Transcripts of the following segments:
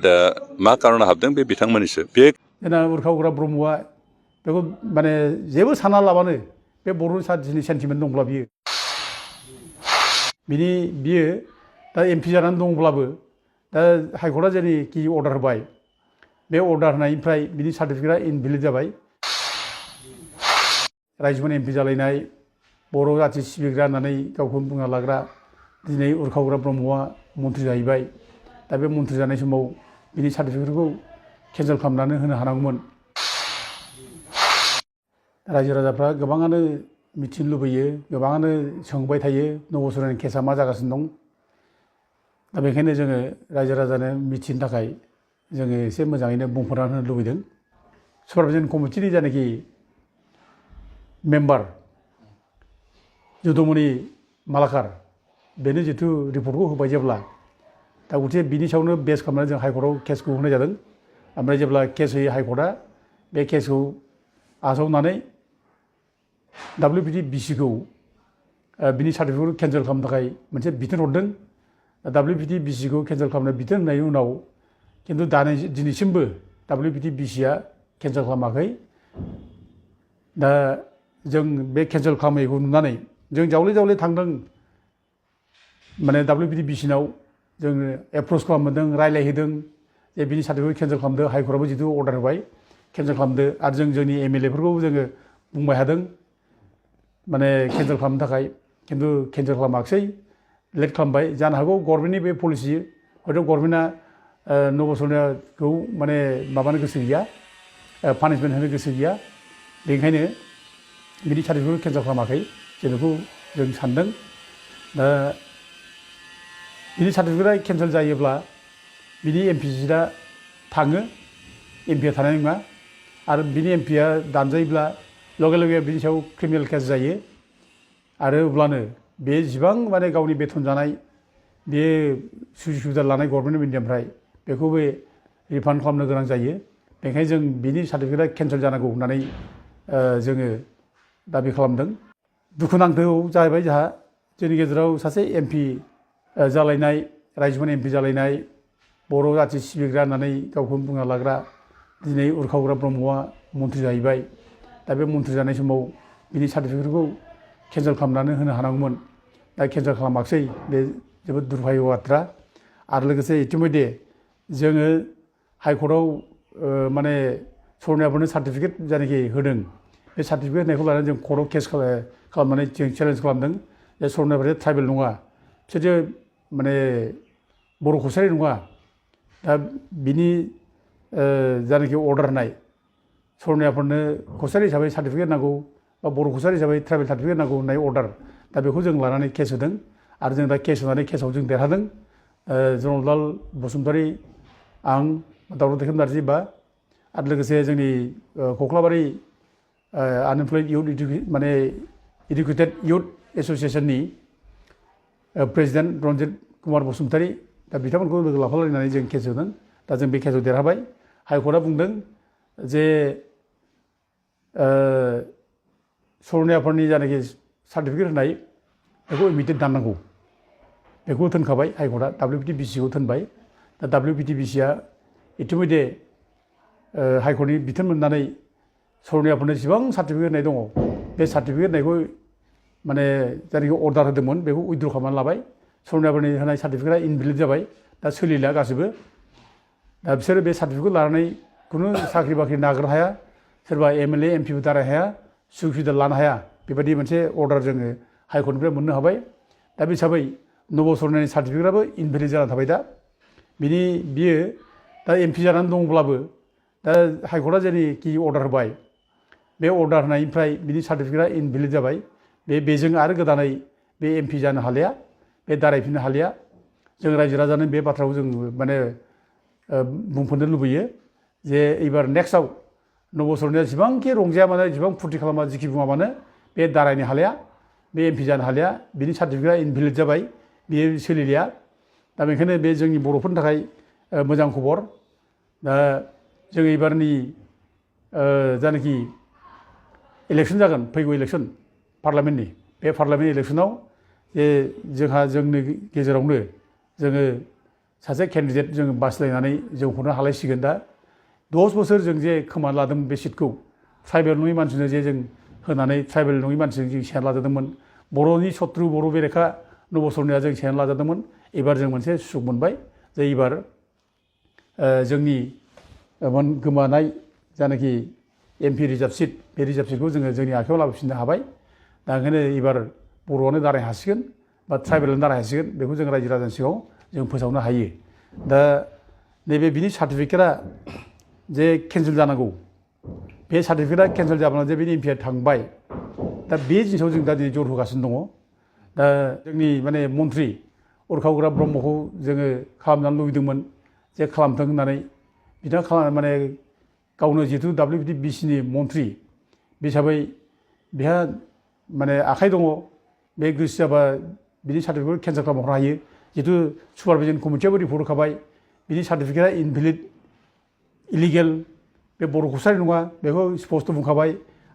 दा मा कारनाव हाबदों बे बिथांमोननिसो बे जोंना उरखावग्रा ब्रह्मआ बेखौ माने जेबो साना लाबानो बे बर' जाथिनि सेन्टिमेन्ट दंब्ला बियो दा एमपि जानानै दंब्लाबो दा हाइकर्टआ जेरैखि अर्डार होबाय बे अर्डार होनायनिफ्राय बिनि सार्टिफिकेटआ इनभेलिड जाबाय। रायजोनि एमपि जालायनाय बर' जाथि सिबिग्रा होननानै गावखौनो बुंना लाग्रा दिनै उरखावग्रा ब्रह्मआ मन्थ्रि जाहैबाय। दा बे मन्थ्रि जानाय समाव बिनि सार्टिफिकेटखौ केन्सेल खालामनानै होनो हानांगौमोन। रायजो राजाफ्रा गोबाङानो मिथिनो लुबैयो, गोबाङानो सोंबाय थायो नब' सरनानि केसआ मा जागासिनो दं। दा बेखायनो जोङो रायजो राजानो मिथिनो थाखाय जोङो एसे मोजाङैनो बुंफोरना होनो लुबैदों। सुपारभिजन कमिटिनि जायनाखि मेम्बार जुदुमणि मालाकार बेनो जिथु रिपर्टखौ होबाय जेब्ला दा गथिखे बिनि सायावनो बेस खालामनानै जों हाइकर्टआव केसखौ होनाय जादों। ओमफ्राय जेब्ला केस होयो हाइकर्टआ बे केसखौ आजावनानै WPTBC-खौ बिनि सार्टिफिकेटखौ केन्सेल खालामनो थाखाय मोनसे बिथोन हरदों। WPTBC-खौ केन्सेल खालामनो बिथोन होनायनि उनाव खिन्थु दिनैसिमबो WPTBC-आ केन्सेल खालामाखै। दा जों बे केन्सेल खालामैखौ नुनानै जों जावले जावले थांदों माने WPTBC-नाव जोङो एप्रच खालामदों, रायलायहैदों जे बिनि सार्टिफिकेट केन्सेल खालामदो। हाइकर्टआबो जिथु अर्डार होबाय केन्सेल खालामदो आरो जोंनि MLA-फोरखौबो जोङो बुंबाय थादों माने केन्सेल खालामनो थाखाय, खिन्थु केन्सेल खालामाखिसै, लेट खालामबाय। जानो हागौ गभर्नमेन्टनि बे पलिसि, हयथ' गभर्नमेन्टआ नब' सरनाखौ माने माबानो गोसो गैया, पानिशमेन्ट होनो गोसो गैया, बेनिखायनो बिनि सार्टिफिकेटखौ केन्सेल खालामाखै जों बेखौ जों सानदों। दा बिनि सार्टिफिकेटआ केन्सेल जायोब्ला बिनि एमपि सिटआ थाङो, एमपिआ थानाय नङा आरो बिनि एमपिआ दानजायोब्ला लगे लगे बिनि सायाव क्रिमिनेल केस जायो आरो अब्लानो बे जिबां माने गावनि बेथन जानाय बे सुजुग सुबिदा लानाय गभर्नमेन्ट मिडियामनिफ्राय बेखौ बे रिफान्ड खालामनो गोनां जायो। बेनिखायनो जों बिनि सार्टिफिकेटआ केन्सेल जानांगौ होननानै जोङो दाबि खालामदों। दुखुनांथाव जाहैबाय जोंहा जोंनि गेजेराव सासे एमपि जालायनाय, रायजोनि एमपि जालायनाय, बर' जाथि सिबिग्रा होननानै गावखौनो बुंना लाग्रा दिनै उरखावग्रा ब्रह्मआ मन्थ्रि जाहैबाय। दा बे मन्थ्रि जानाय समाव बिनि सार्टिफिकेटखौ केन्सेल खालामनानै होनो हानांगौमोन। दा केन्सेल खालामाखिसै, बे जोबोद दुर्भाग्य बाथ्रा। आरो लोगोसे इतिमध्य जोङो हाइकर्टआव माने सरनायाफोरनो सार्टिफिकेट जायनाखि होदों बे सार्टिफिकेट होनायखौ लानानै जों कर्टआव केस खालामनानै जों चेलेन्ज खालामदों जे सरनायाफोरा ट्राइबेल नङा, बिसोरो माने बर' कसारि नङा। दा बिनि जायनाखि अर्डार होनाय सरनायाफोरनो कसारि हिसाबै सार्टिफिकेट नांगौ बा बर' कसारि हिसाबै ट्राइबेल सार्टिफिकेट नांगौ होननाय अर्डार, दा बेखौ जों लानानै केस होदों आरो जों दा केस होनानै केसआव जों देरहादों। जनरलाल बसुमतारी, आं, दाउलत दैखोम नार्जि बा आरो लोगोसे जोंनि कख्लाबारि आनएमप्लयड इउथ माने इडुकेटेड इउथ एस'सियेसननि प्रेसिडेन्ट रन्जित कुमार बसुमतारी, दा बिथांमोनखौ लोगो लाफालायनानै जों केस होदों। दा जों बे केसआव देरहाबाय। हाइकर्टआ बुंदों जे सरनायाफोरनि जायनाखि सार्टिफिकेट होनाय बेखौ इमिडियेट दाननांगौ, बेखौ थोनखाबाय हाइकर्टआ, WPTBC-खौ थोनबाय। दा WPTBC-आ इतिमध्य हाइकर्टनि बिथोन मोननानै सरनायाफोरनो जेसेबां सार्टिफिकेट होनाय दङ बे सार्टिफिकेट होनायखौ माने जायनाखि अर्डार होदोंमोन बेखौ उइथड्र खालामनानै लाबाय। सरनायाफोरनि होनाय सार्टिफिकेटआ इनभेलिड जाबाय, दा सोलिला गासिबो। दा बिसोरो बे सार्टिफिकेटखौ लानानै खुनु साख्रि बाख्रि नागिरनो हाया, सोरबा MLA MPबो दाराय हाया, सुजुग सुबिदा लानो हाया, बेबायदि मोनसे अर्डार जोङो हाइकर्टनिफ्राय मोननो हाबाय। दा बे हिसाबै नब' सरनानि सार्टिफिकेटआबो इनभेलिड जानानै थाबाय। दा बियो दा एमपि जानानै दंब्लाबो दा हाइकर्टआ जेरैखि अर्डार होबाय बे अर्डार होनायनिफ्राय बिनि सार्टिफिकेटआ इनभेलिड जाबाय। बेजों आरो गोदानै बे एमपि जानो हालिया, बे दारायफिननो हालिया। जों रायजो राजानो बे बाथ्राखौ जों माने बुंफोरनो लुबैयो जे एबार नेक्स्टआव नब' सरनाया जेसेबांखि रंजाया मानो, जेसेबां फुरथि खालामा, जिखि बुङा मानो, बे दारायनो हालिया, बे एमपि जानो हालिया, बिनि सार्टिफिकेटआ इनभेलिड जाबाय, बेयो सोलिलिया। दा बेनिखायनो बे जोंनि बर'फोरनि थाखाय मोजां खबर। दा जों एबारनि जायनाखि इलेक्सन जागोन, फैगौ इलेक्सन पार्लामेन्टनि, बे पार्लामेन्ट इलेक्सनाव जे जोंहा जोंनि गेजेरावनो जोङो सासे केन्डिडेट जों बासिलायनानै जों हरनो हालायसिगोन दा 10 बोसोर जों जे खोमा लादों बे सिटखौ ट्राइबेल नङि मानसिनो जे जों होनानै ट्राइबेल नङि मानसिजों जों सेना लाजादोंमोन बर'नि शत्रु बर' बेरेखा नबसरनिया जों सेना लाजादोंमोन एबार जों मोनसे सुख मोनबाय जे एबार जोंनि गोमानाय जानाखि एमपि रिजार्भ सिट बे रिजार्भ सिटखौ जोङो जोंनि आखायाव लाबोफिननो हाबाय दा ओंखायनो एबार बर'आनो दाराय हासिगोन बा ट्राइबेलानो दाराय हासिगोन बेखौ जों रायजो राजानि सिगाङाव जों फोसावनो हायो दा नैबे बिनि सार्टिफिकेटआ जे केन्सेल जानांगौ बे सार्टिफिकेटआ केन्सेल जाब्ला जे बिनि एमपिआ थांबाय दा बे जिनिसाव जों दा दिनै जर होगासिनो दङ दा जोंनि माने मन्थ्रि उरखावग्रा ब्रह्मखौ जोङो खालामजानो लुबैदोंमोन जे खालामथों होननानै बिथाङा माने गावनो जिहेतु WBTBCनि मन्थ्रि बे हिसाबै बेहा माने आखाइ दङ बे गोसो जाबा बिनि सार्टिफिकेटखौ केन्सेल खालामहरनो हायो जिहेतु सुपारभिजन कमिटियाबो रिपर्ट होखाबाय बिनि सार्टिफिकेटआ इनभेलिड इलिगेल बे बर' कसारि नङा बेखौ स्पष्ट बुंखाबाय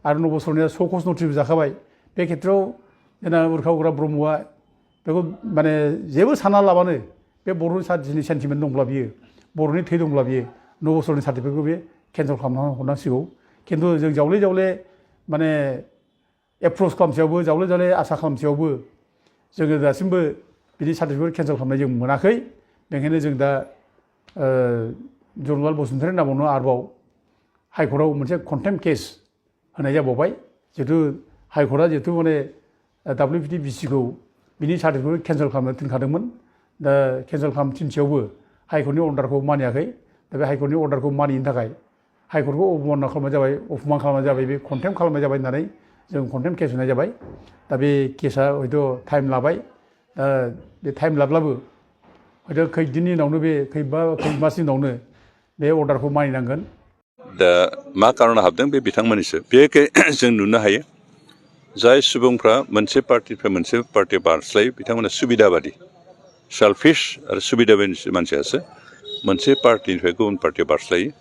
आरो नबसरनिया स' कस नटिसबो जाखाबाय बे खेत्रआव जोंना उरखावग्रा ब्रह्मआ बेखौ माने जेबो सानना लाबानो बे बर'नि सेन्टिमेन्ट दंब्ला बियो बर'नि थै दंब्ला बियो नबसरनि सार्टिफिकेटखौ बे केन्सेल खालामना हरनांसिगौ खिन्थु जों जावले जावले माने एप्रच खालामसेयावबो जावले जावले आसा खालामसेयावबो जोङो दासिमबो बिनि सार्टिफिकेट केन्सेल खालामनाय जों मोनाखै बेनिखायनो जों दा जरनलाल बसुमतारी नामावनो आरोबाव हाइकर्टआव मोनसे कन्टेम्प्ट केस होनाय जाबावबाय जिहेतु हाइकर्टआ जिहेतु माने WBTBCखौ बिनि सार्टिफिकेट केन्सेल खालामनो थिनखादोंमोन दा केन्सेल खालामनो थिनसेयावबो हाइकर्टनि अर्डारखौ मानियाखै दा बे हाइकर्टनि अर्डारखौ मानिनो थाखाय हाइकर्टखौ अबमान खालामनाय जाबाय बे कन्टेम्प्ट खालामनाय जाबाय होननानै जों कन्टेम्प्ट केस होनाय जाबाय दा बे केसा हयथ' टाइम लाबाय दा बे टाइम लाब्लाबो हयथ' खैदिननि उनावनो बे खै मासनि उनावनो बे अर्डारखौ मानिनांगोन दा मा कारनाव हाबदों बे बिथांमोननिसो बे जों नुनो हायो जाय सुबुंफ्रा मोनसे पार्टिनिफ्राय मोनसे पार्टि बारस्लायो बिथांमोना सुबिदाबादि सेल्फिश आरो सुबिदाबादि मानसियासो मोनसे पार्टिनिफ्राय गुबुन पार्टियाव बारस्लायो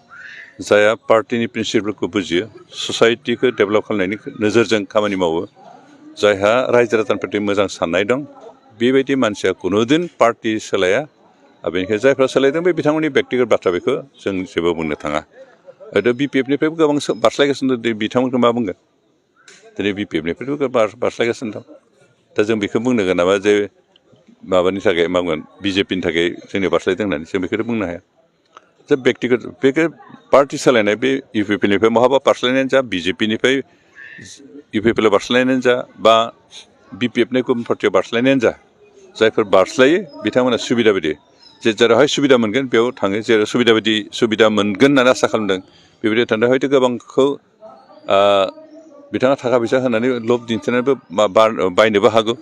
जायहा पार्टिनि प्रिन्सिपलखौ बुजियो ससाइटिखौ डेभेलप खालामनायनि नोजोरजों खामानि मावो जायहा रायजो राजानि प्रति मोजां साननाय दं बेबायदि मानसिया खुनुदिन पार्टि सोलाया आरो बेनिखायनो जायफ्रा सोलायदों बे बिथांमोननि बेक्तिगत बाथ्रा बेखौ जों जेबो बुंनो थाङा हयथ' BPF-निफ्रायबो गोबां बारस्लायगासिनो दं बिथांमोनखौ मा बुंगोन दिनै BPF-निफ्रायबो बारस्लायगासिनो दं दा जों बेखौ बुंनो गोन नामा जे माबानि थाखाय मा बुंगोन BJP-नि थाखाय जोंनि बारस्लायदों होननानै जों बेखौथ' बुंनो हाया जे बेक्तिगत बे पार्टि सोलायनाय बे UPP-निफ्राय महाबा बारस्लायनायानो जा BJP-निफ्राय UPP-आव बारस्लायनायानो जा बा BPF-नि गुबुन पार्टियाव बारस्लायनायानो जा जायफोर बारस्लायो बिथांमोना सुबिदा बायदि जे जेरावहाय सुबिदा मोनगोन बेयाव थाङो जेराव सुबिदा मोनगोन होननानै आसा खालामदों बेबायदि थांदों हयथ' गोबांखौ बिथाङा थाखा फैसा होनानै लब दिन्थिनानैबो बायनोबो हागौ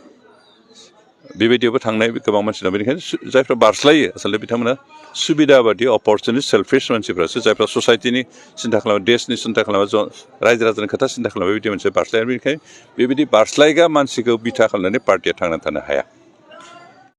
बेबायदियावबो थांनाय गोबां मानसि दं बेनिखायनो जायफ्रा बारस्लायो आसलथे बिथांमोना सुबिदा बादि अपरचुनिटि सेल्फिश मानसिफ्रासो जायफ्रा ससाइटिनि सिन्था खालामो देशनि सिन्था खालामो रायजो राजानि खोथा सिन्था खालामो बेबायदि मोनसे बारस्लाया बेनिखायनो बेबायदि बारस्लायग्रा मानसिखौ बिथा खालामनानै पार्टिया थांनानै थानो हाया